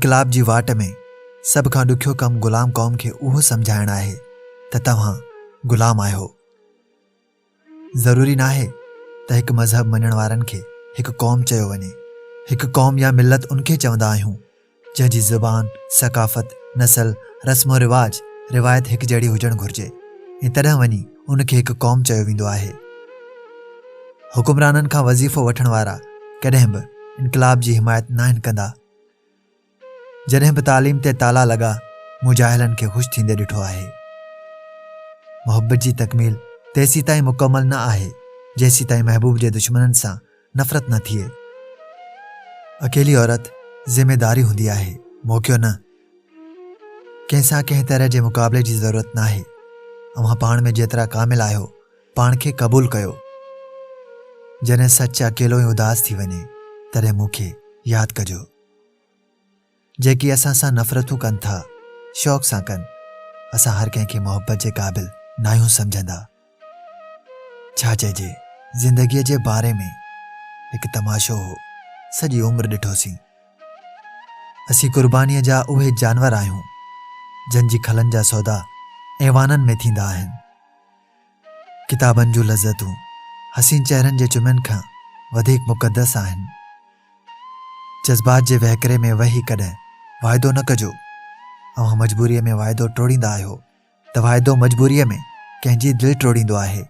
انقلاب جي واٽ ۾ سڀ کان ڏکيو ڪم غلام قوم کي اهو سمجهائڻ آهي ته توهان غلام آهيو. ضروري ناهي ته هڪ مذهب مڃڻ وارن کي هڪ قوم چيو وڃي. هڪ قوم يا ملت ان کي چوندا آهيون جنهن جي زبان، ثقافت، نسل، رسم و رواج، روايت هڪجهڙي هجڻ گهرجي ۽ تڏهن وڃي ان کي هڪ قوم چيو ويندو آهي. حڪمرانن کان وظيفو وٺڻ وارا ڪڏهن به انقلاب جي حمايت ناهن ڪندا. جڏهن به تعليم تي تالا لڳا، مون جاهلن کي خوش ٿيندي ڏٺو آهي. محبت جي تڪميل تيسيتائين مڪمل نه آهي، جيسيتائين محبوب جي دشمنن سان نفرت نه ٿئي. اڪيلي عورت ذميداري هوندي آهي، موقعو نه. ڪنهن سان ڪنهن طرح جي مقابلي جي ضرورت ناهي. اوهان پاڻ ۾ جيترا ڪامل آهيو، پاڻ کي قبول ڪيو. جڏهن سچ اڪيلو ۽ اداس ٿي وڃي، تڏهن مون کي ياد ڪجو. جيڪي اسان سان نفرتون ڪن ٿا، شوق سان ڪن. اسان هر ڪنهن کي محبت جي قابل ناهيون سمجهندا. ڇا چئجي زندگيء جي باري ۾، هڪ تماشو هو، سڄي عمر ڏٺوسين. اسين قربانيء جا اهي جانور آهيون، جن جي کلن جا سودا ايوانن ۾ ٿيندا آهن. ڪتابن جون لذتون حسين چهرن جي چمين کان وڌيڪ مقدس آهن. جذبات جي وهڪري ۾ وهي ڪڏهن واعدو نه ڪجو. اوهان مجبوريء ۾ واعدو ٽوڙيندا آهيو ته واعدو مجبوريء ۾ ڪنهن جي دل ٽوڙيندو آهي.